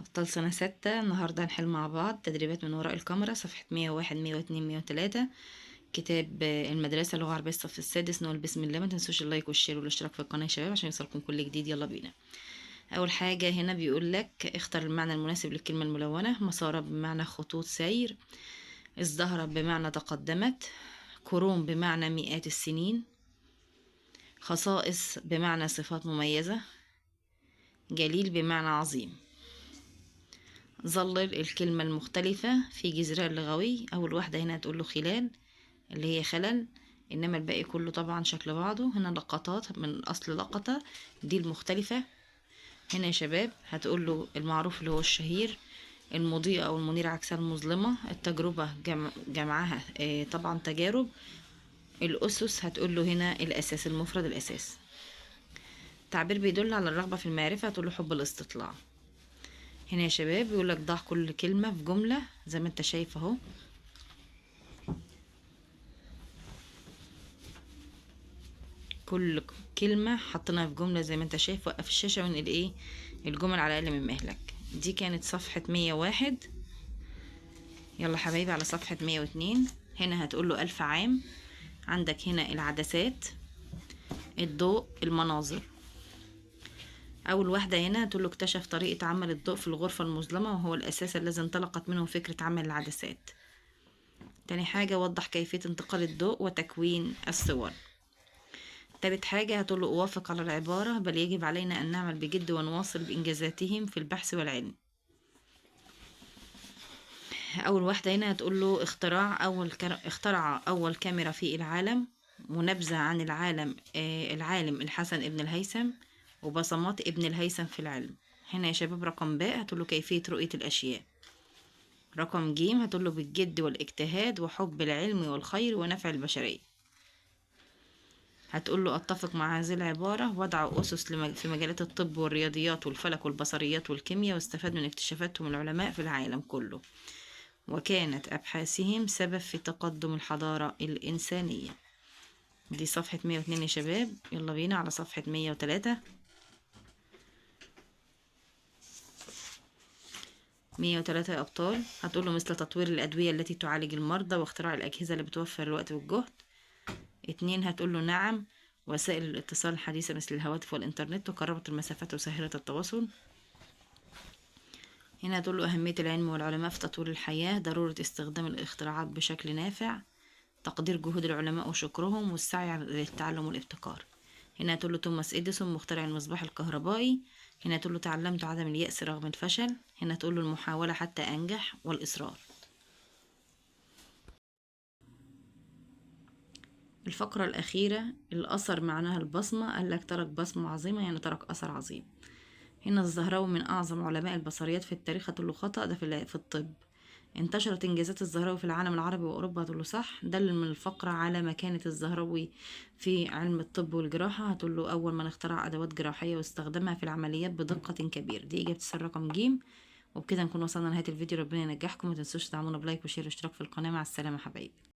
أبطال سنة 6. النهاردة هنحل مع بعض تدريبات من وراء الكاميرا، صفحة 101 102 103، كتاب المدرسة لغة عربية الصف السادس. نقول بسم الله. ما تنسوش ال like وال share والاشتراك في القناة يا شباب عشان يوصلكم كل جديد. يلا بينا. أول حاجة هنا بيقول لك اختر المعنى المناسب للكلمة الملونة. مسارة بمعنى خطوط سير، ازدهرت بمعنى تقدمت، قرون بمعنى مئات السنين، خصائص بمعنى صفات مميزة، جليل بمعنى عظيم. ظلل الكلمة المختلفة في جذرها اللغوي. أول واحدة هنا هتقول له خلال اللي هي خلل، إنما الباقي كله طبعا شكل بعضه. هنا لقطات من أصل لقطة، دي المختلفة. هنا يا شباب هتقول له المعروف اللي هو الشهير، المضيئة أو المنيرة عكسها المظلمة، التجربة جمعها طبعا تجارب، الأسس هتقول له هنا الأساس المفرد الأساس. تعبير بيدل على الرغبة في المعرفة هتقول له حب الاستطلاع. هنا يا شباب بيقول لك ضع كل كلمة في جملة زي ما انت شايف اهو. كل كلمة حطيناها في جملة زي ما انت شايف. وقف الشاشة ونقل ايه الجمل على الأقل من مهلك. دي كانت صفحة 101. يلا حبايبي على صفحة 102. هنا هتقول له 1000 عام. عندك هنا العدسات، الضوء، المناظر. أول واحدة هنا تقول له اكتشف طريقة عمل الضوء في الغرفة المظلمة وهو الأساس الذي انطلقت منه فكرة عمل العدسات. تاني حاجة وضح كيفية انتقال الضوء وتكوين الصور. تالت حاجة هتقول له أوافق على العبارة بل يجب علينا أن نعمل بجد ونواصل بإنجازاتهم في البحث والعلم. أول واحدة هنا هتقول له اخترع أول كاميرا في العالم، ونبذة عن العالم الحسن ابن الهيثم وبصمات ابن الهيثم في العلم. هنا يا شباب رقم باء هتقول له كيفية رؤية الأشياء. رقم جيم هتقول له بالجد والاجتهاد وحب العلم والخير ونفع البشرية. هتقول له أتفق مع هذه العبارة، وضع أسس في مجالات الطب والرياضيات والفلك والبصريات والكيمياء، واستفاد من اكتشافاتهم العلماء في العالم كله، وكانت أبحاثهم سبب في تقدم الحضارة الإنسانية. دي صفحة 102 يا شباب. يلا بينا على صفحة 103. 103 يا أبطال. هتقول له مثل تطوير الأدوية التي تعالج المرضى واختراع الأجهزة اللي بتوفر الوقت والجهد. 2 هتقول له نعم، وسائل الاتصال الحديثة مثل الهواتف والإنترنت وقربت المسافات وسهلت التواصل. هنا هتقول له أهمية العلم والعلماء في تطوير الحياة، ضرورة استخدام الاختراعات بشكل نافع، تقدير جهود العلماء وشكرهم، والسعي للتعلم والابتكار. هنا هتقول له توماس إديسون مخترع المصباح الكهربائي. هنا تقول له تعلمت عدم اليأس رغم الفشل. هنا تقول له المحاولة حتى أنجح والإصرار. الفقرة الأخيرة الأثر معناها البصمة، قال لك ترك بصمة عظيمة يعني ترك أثر عظيم. هنا الزهراوي من أعظم علماء البصريات في التاريخ، هتقول له خطأ، ده في الطب. انتشرت إنجازات الزهراوي في العالم العربي وأوروبا، هتقول له صح. دل من الفقرة على مكانة الزهراوي في علم الطب والجراحة، هتقول له أول من اخترع أدوات جراحية واستخدمها في العمليات بدقة كبيرة. دي إجابة السؤال رقم ج. وبكده نكون وصلنا لنهاية الفيديو. ربنا ينجحكم، ما تنسوش تدعمونا ب like و share واشتراك في القناة. مع السلامة حبايبي.